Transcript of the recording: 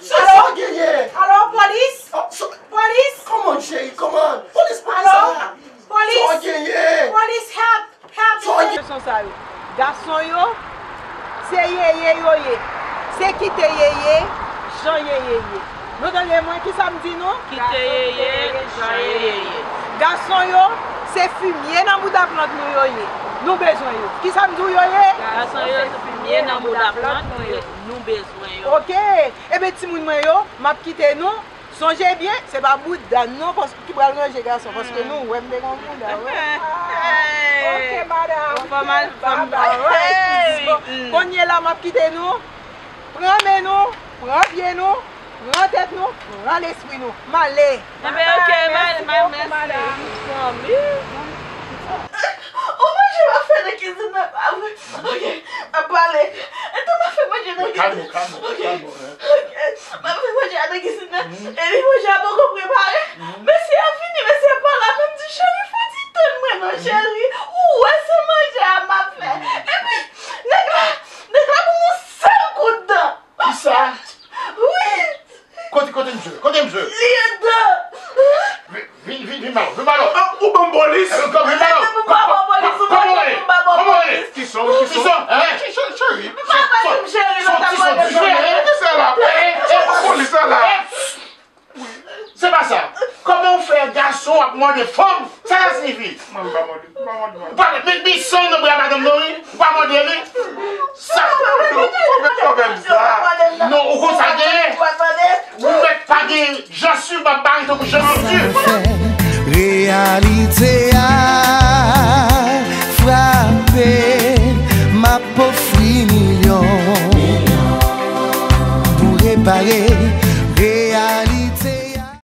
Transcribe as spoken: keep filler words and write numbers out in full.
Sa, sa genyen? Alo, polis? Oh, so, polis? Come on, cheri, come on. Polis, polis, alo? Polis? Sa genyen? Polis, help, help. Sa genyen? Leson sa yo. Gason yo, se yeye yo ye. Se kite yeye, jan yeye ye. Nou tande mwen, kisa m di nou? Kite yeye, jan yeye ye. Gason yo, se fimye nan bouda plant nou yo ye. Nou bezwen yo. Kisa m di w yo ye? Gason yo, se fimye nan bouda plant nou ye. Nou bezwen yo. Ok. Ebyen, timoun mwen yo, m ap kite nou. Sonje byen, se pa bouda n non, paske ki pral ranje gason, paske nou wè m te gon bouda, wi. Ok, madam. Fòmal, fòmal. Alright. Kounye la, m ap kite nou. Pran men nou, pran pye nou, pran tèt nou, pran lespri nou. M ale. Enben, ok, m ale, m ale, mèsi. Ou manje mafe nan kizin nan, pa vre? Ok, m ap pale. Etan mafe manje nan kizin. Kalme w, kalme w, kalme w. Ok, mafe manje a nan kizin nan. Epi manje a poko prepare. Mesye a vini, mesye a pale avè m, di, cheri, fò w ti tann mwen non, cheri. Ou wè se manje a m ap fè. Epi, nèg la, nèg la pou m yon sèl kout dan. Kisa? Wi. Kote, kote misye? Kote misye? Li anndan. Vin, vin, vin, vin ba nou, vin ba nou. Ou ban m polis? Vin ba nou. Ou pa ban polis, ou pa ban polis, ou pa ban polis. Kisa, kisa? Kisa? Hein? Cheri, cheri. Ou pa ban m cheri, non, ta ban m cheri. Kisa la? Polis la la. Se pa sa. Kòman w fè gason ap mande fanm? Sa sa siyifi? Mwen, m pa mande, m pa mande, mwen. Ou pa met, met san nan bra madanm nan, wi. Ou pa mande li. Sa. Ou pa met pwoblèm sa. Non, ou konn sa genyen. Ou mèt pa gen jan swiv m ap bare tankou jan mandi. Reyalite a frape, m ap ofri milyon pou repare